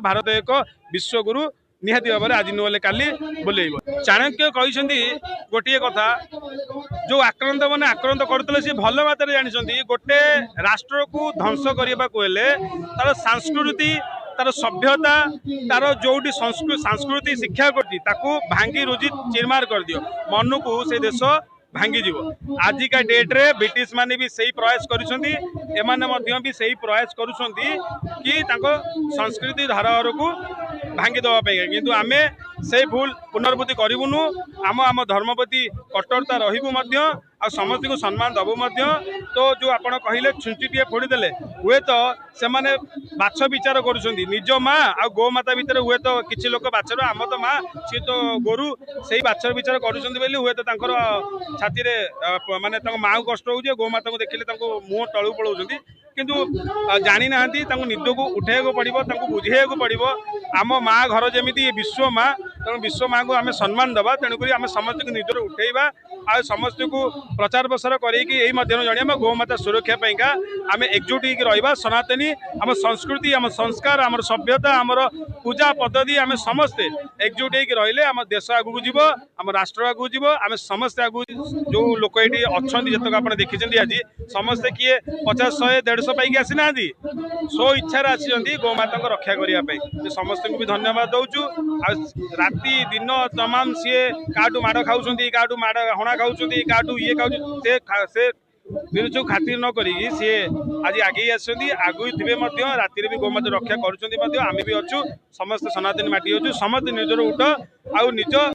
ଭାରତ ଏକ ବିଶ୍ୱଗୁରୁ ନିହାତି ଭାବରେ ଆଜି ନହେଲେ କାଲି ବୋଲେଇବ। ଚାଣକ୍ୟ କହିଛନ୍ତି ଗୋଟିଏ କଥା, ଯୋଉ ଆକ୍ରାନ୍ତ ମାନେ ଆକ୍ରାନ୍ତ କରୁଥିଲେ ସେ ଭଲ ମାତ୍ରାରେ ଜାଣିଛନ୍ତି, ଗୋଟେ ରାଷ୍ଟ୍ରକୁ ଧ୍ୱଂସ କରିବାକୁ ହେଲେ ତାର ସଂସ୍କୃତି, ତାର ସଭ୍ୟତା, ତାର ଯୋଉଠି ସଂସ୍କୃତି ଶିକ୍ଷା କରୁଛି ତାକୁ ଭାଙ୍ଗି ରୁଜି ଚିରମାର କରିଦିଅ, ମନକୁ ସେ ଦେଶ ଭାଙ୍ଗିଯିବ। ଆଜିକା ଡେଟ୍ରେ ବ୍ରିଟିଶ ମାନେ ବି ସେଇ ପ୍ରୟାସ କରିଛନ୍ତି, ଏମାନେ ମଧ୍ୟ ବି ସେଇ ପ୍ରୟାସ କରୁଛନ୍ତି କି ତାଙ୍କ ସଂସ୍କୃତି ଧାରକୁ ଭାଙ୍ଗି ଦେବା ପାଇଁ। କିନ୍ତୁ ଆମେ ସେଇ ଭୁଲ ପୁନରାବୃତ୍ତି କରିବୁନୁ। ଆମ ଆମ ଧର୍ମ ପ୍ରତି କଟ୍ଟରତା ରହିବୁ ମଧ୍ୟ, ଆଉ ସମସ୍ତଙ୍କୁ ସମ୍ମାନ ଦେବୁ ମଧ୍ୟ। ତ ଯେଉଁ ଆପଣ କହିଲେ ଛୁଞ୍ଚିଟିଏ ଫୋଡ଼ିଦେଲେ, ହୁଏତ ସେମାନେ ବାଛ ବିଚାର କରୁଛନ୍ତି ନିଜ ମା ଆଉ ଗୋମାତା ଭିତରେ। ହୁଏତ କିଛି ଲୋକ ବାଛର, ଆମ ତ ମା, ସିଏ ତ ଗୋରୁ, ସେଇ ବାଛ ବିଚାର କରୁଛନ୍ତି ବୋଲି ହୁଏତ ତାଙ୍କର ଛାତିରେ ମାନେ ତାଙ୍କ ମାଆକୁ କଷ୍ଟ ହେଉଛି, ଗୋମାତାକୁ ଦେଖିଲେ ତାଙ୍କୁ ମୁହଁ ତଳକୁ ପଳାଉଛନ୍ତି। କିନ୍ତୁ ଜାଣିନାହାନ୍ତି, ତାଙ୍କୁ ନିଦକୁ ଉଠେଇବାକୁ ପଡ଼ିବ, ତାଙ୍କୁ ବୁଝେଇବାକୁ ପଡ଼ିବ। ଆମ ମା ଘର ଯେମିତି ଏ ବିଶ୍ୱ ମା, ତେଣୁ ବିଶ୍ୱ ମାଙ୍କୁ ଆମେ ସମ୍ମାନ ଦେବା। ତେଣୁକରି ଆମେ ସମସ୍ତଙ୍କୁ ନିଦରୁ ଉଠେଇବା ଆଉ ସମସ୍ତଙ୍କୁ ପ୍ରଚାର ପ୍ରସାର କରିକି ଏଇ ମଧ୍ୟରେ ଜଣେଇବା, ଗୋମାତା ସୁରକ୍ଷା ପାଇଁକା ଆମେ ଏକଜୁଟ ହେଇକି ରହିବା। ସନାତନୀ ଆମ ସଂସ୍କୃତି, ଆମ ସଂସ୍କାର, ଆମର ସଭ୍ୟତା, ଆମର ପୂଜା ପଦ୍ଧତି, ଆମେ ସମସ୍ତେ ଏକଜୁଟ ହେଇକି ରହିଲେ ଆମ ଦେଶ ଆଗକୁ ଯିବ, ଆମ ରାଷ୍ଟ୍ର ଆଗକୁ ଯିବ, ଆମେ ସମସ୍ତେ ଆଗକୁ। ଯୋଉ ଲୋକ ଏଇଠି ଅଛନ୍ତି, ଯେତକ ଆପଣ ଦେଖିଛନ୍ତି ଆଜି, ସମସ୍ତେ କିଏ 50, 100, 150 ପାଇକି ଆସିନାହାନ୍ତି, ସ୍ୱ ଇଚ୍ଛାରେ ଆସିଛନ୍ତି ଗୋମାତାଙ୍କୁ ରକ୍ଷା କରିବା ପାଇଁ। ସମସ୍ତଙ୍କୁ ବି ଧନ୍ୟବାଦ ଦଉଛୁ। ଆଉ ରାତି ଦିନ ତମାମ ସିଏ କାହାଠୁ ମାଡ଼ ଖାଉଛନ୍ତି, କାହାଠୁ ମାଡ଼ ହଣା ଖାଉଛନ୍ତି, କାହାଠୁ ଇଏ ଖାଉଛନ୍ତି, ସେ ଜିନିଷକୁ ଖାତିର ନ କରିକି ସିଏ ଆଜି ଆଗେଇ ଆସିଛନ୍ତି, ଆଗକୁ ଥିବେ ମଧ୍ୟ, ରାତିରେ ବି ଗୋମାତା ରକ୍ଷା କରୁଛନ୍ତି ମଧ୍ୟ। ଆମେ ବି ଅଛୁ, ସମସ୍ତେ ସନାତନୀ ମାଟି ଅଛୁ, ସମସ୍ତେ ନିଜର ଉଠ ଆଉ ନିଜ